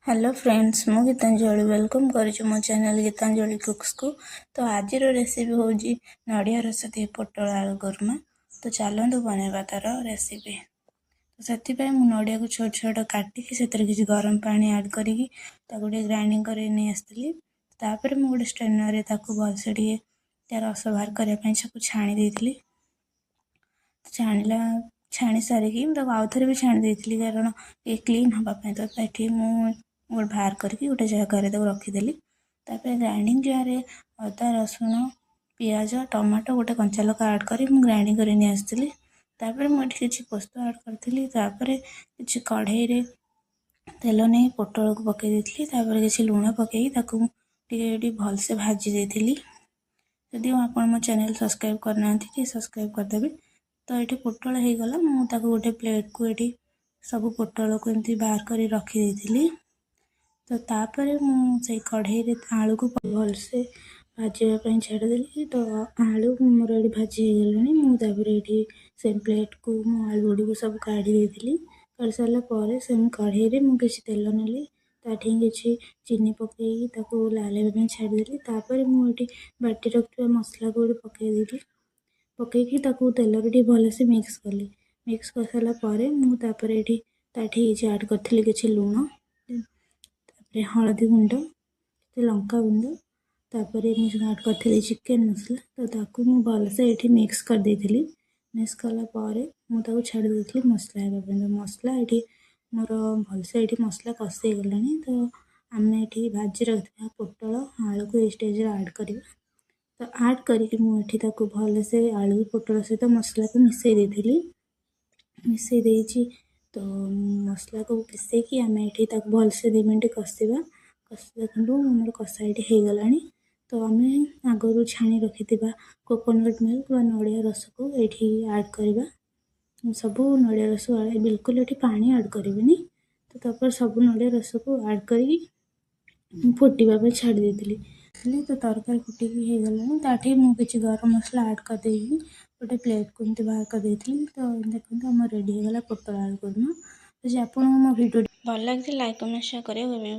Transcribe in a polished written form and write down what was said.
Hello friends, ମୁଁ Gitanjali welcome କରୁଛି ମୋ ଚ୍ୟାନେଲ୍ ଗୀତାଞ୍ଜଳି କୁକ୍ସକୁ। ତ ଆଜିର ରେସିପି ହେଉଛି ନଡ଼ିଆ ରସ ଦେଇ ପୋଟଳ ଆଳୁ କୁର୍ମା। ତ ଚାଲନ୍ତୁ ବନେଇବା ତା'ର ରେସିପି। ତ ସେଥିପାଇଁ ମୁଁ ନଡ଼ିଆକୁ ଛୋଟ ଛୋଟ କାଟିକି, ସେଥିରେ କିଛି ଗରମ ପାଣି ଆଡ଼୍ କରିକି ତାକୁ ଟିକେ ଗ୍ରାଇଣ୍ଡିଙ୍ଗ କରି ନେଇ ଆସିଥିଲି। ତାପରେ ମୁଁ ଗୋଟେ ଷ୍ଟ୍ରେନର୍ରେ ତାକୁ ଭଲସେ ଟିକେ ତା ରସ ବାହାର କରିବା ପାଇଁ ସବୁ ଛାଣି ଦେଇଥିଲି। ଛାଣି ସାରିକି ମୁଁ ତାକୁ ଆଉଥରେ ବି ଛାଣି ଦେଇଥିଲି, କାରଣ ଟିକେ କ୍ଲିନ୍ ହେବା ପାଇଁ। ତ ଏଠି ମୁଁ ଗୋଟେ ବାହାର କରିକି ଗୋଟେ ଜାଗାରେ ତାକୁ ରଖିଦେଲି। ତାପରେ ଗ୍ରାଇଣ୍ଡିଙ୍ଗ ଜାର୍ରେ ଅଦା, ରସୁଣ, ପିଆଜ, ଟମାଟୋ, ଗୋଟେ କଞ୍ଚା ଲଙ୍କା ଆଡ଼୍ କରି ମୁଁ ଗ୍ରାଇଣ୍ଡିଙ୍ଗ କରି ନେଇ ଆସିଥିଲି। ତାପରେ ମୁଁ ଏଠି କିଛି ପୋସ୍ତ ଆଡ଼୍ କରିଥିଲି। ତାପରେ କିଛି କଢ଼େଇରେ ତେଲ ନେଇ ପୋଟଳକୁ ପକାଇ ଦେଇଥିଲି। ତାପରେ କିଛି ଲୁଣ ପକାଇକି ତାକୁ ଟିକେ ଏଠି ଭଲସେ ଭାଜି ଦେଇଥିଲି। ଯଦି ଆପଣ ମୋ ଚ୍ୟାନେଲ୍ ସବସ୍କ୍ରାଇବ୍ କରିନାହାନ୍ତି, ଟିକେ ସବସ୍କ୍ରାଇବ୍ କରିଦେବେ। ତ ଏଠି ପୋଟଳ ହେଇଗଲା। ମୁଁ ତାକୁ ଗୋଟେ ପ୍ଲେଟ୍କୁ ଏଠି ସବୁ ପୋଟଳକୁ ଏମିତି ବାହାର କରି ରଖିଦେଇଥିଲି। ତ ତାପରେ ମୁଁ ସେଇ କଢ଼େଇରେ ଆଳୁକୁ ଭଲସେ ଭାଜିବା ପାଇଁ ଛାଡ଼ିଦେଲି। ତ ଆଳୁ ମୋର ଏଠି ଭାଜି ହେଇଗଲାଣି। ମୁଁ ତାପରେ ଏଠି ସେ ପ୍ଲେଟ୍କୁ ମୁଁ ଆଳୁ ଗୁଡ଼ିକୁ ସବୁ କାଢ଼ି ଦେଇଥିଲି। କାଢ଼ି ସାରିଲା ପରେ ସେମ୍ କଢ଼େଇରେ ମୁଁ କିଛି ତେଲ ନେଲି। ତାଠି କିଛି ଚିନି ପକାଇକି ତାକୁ ଲାଲ ହେବା ପାଇଁ ଛାଡ଼ିଦେଲି। ତାପରେ ମୁଁ ଏଠି ବାଟି ରଖିଥିବା ମସଲାକୁ ଏଠି ପକାଇଦେଲି। ପକାଇକି ତାକୁ ତେଲରେ ଟିକେ ଭଲସେ ମିକ୍ସ କଲି। ମିକ୍ସ କରିସାରିଲା ପରେ ମୁଁ ତାପରେ ଏଠି ତାଠି କିଛି ଆଡ଼୍ କରିଥିଲି, କିଛି ଲୁଣ, ତାପରେ ହଳଦୀ ଗୁଣ୍ଡ, ଲଙ୍କା ଗୁଣ୍ଡ। ତାପରେ ମୁଁ ଆଡ଼୍ କରିଥିଲି ଚିକେନ୍ ମସଲା। ତ ତାକୁ ମୁଁ ଭଲସେ ଏଠି ମିକ୍ସ କରିଦେଇଥିଲି। ମିକ୍ସ କଲା ପରେ ମୁଁ ତାକୁ ଛାଡ଼ି ଦେଇଥିଲି ମସଲା ହେବା ପାଇଁ। ତ ମସଲା ଏଠି ମୋର ଭଲସେ ଏଠି ମସଲା କଷି ହେଇଗଲାଣି। ତ ଆମେ ଏଠି ଭାଜି ରଖିଥିବା ପୋଟଳ ଆଳୁକୁ ଏଇ ଷ୍ଟେଜ୍ରେ ଆଡ଼୍ କରିବା। ତ ଆଡ଼୍ କରିକି ମୁଁ ଏଠି ତାକୁ ଭଲସେ ଆଳୁ ପୋଟଳ ସହିତ ମସଲାକୁ ମିଶାଇ ଦେଇଥିଲି। ମିଶାଇ ଦେଇଛି। ତ ମସଲାକୁ ମିଶାଇକି ଆମେ ଏଠି ତାକୁ ଭଲସେ 2 ମିନିଟ୍ କଷିବା। କଷି ଦେଖନ୍ତୁ, ଆମର କଷା ଏଠି ହେଇଗଲାଣି। ତ ଆମେ ଆଗରୁ ଛାଣି ରଖିଥିବା କୋକୋନଟ୍ ମିଲ୍କ ବା ନଡ଼ିଆ ରସକୁ ଏଇଠି ଆଡ଼୍ କରିବା। ସବୁ ନଡ଼ିଆ ରସ, ବିଲକୁଲ ଏଠି ପାଣି ଆଡ଼୍ କରିବିନି। ତ ତାପରେ ସବୁ ନଡ଼ିଆ ରସକୁ ଆଡ଼୍ କରିକି ଫୁଟିବା ପାଇଁ ଛାଡ଼ି ଦେଇଥିଲି। ତ ତରକାରୀ ଫୁଟିକି ହେଇଗଲାଣି। ତାଠି ମୁଁ କିଛି ଗରମ ମସଲା ଆଡ଼୍ କରିଦେଇକି ଗୋଟେ ପ୍ଲେଟ୍କୁ ଏମିତି ବାହାର କରିଦେଇଥିଲି। ତ ଦେଖନ୍ତୁ, ଆମର ରେଡ଼ି ହେଇଗଲା ପୋଟଳ ଆଳୁ କୁର୍ମା। ଯଦି ଆପଣଙ୍କୁ ମୋ ଭିଡ଼ିଓ ଭଲ ଲାଗିଛି, ଲାଇକ୍, କମେଣ୍ଟ, ସେୟାର କରିବେ।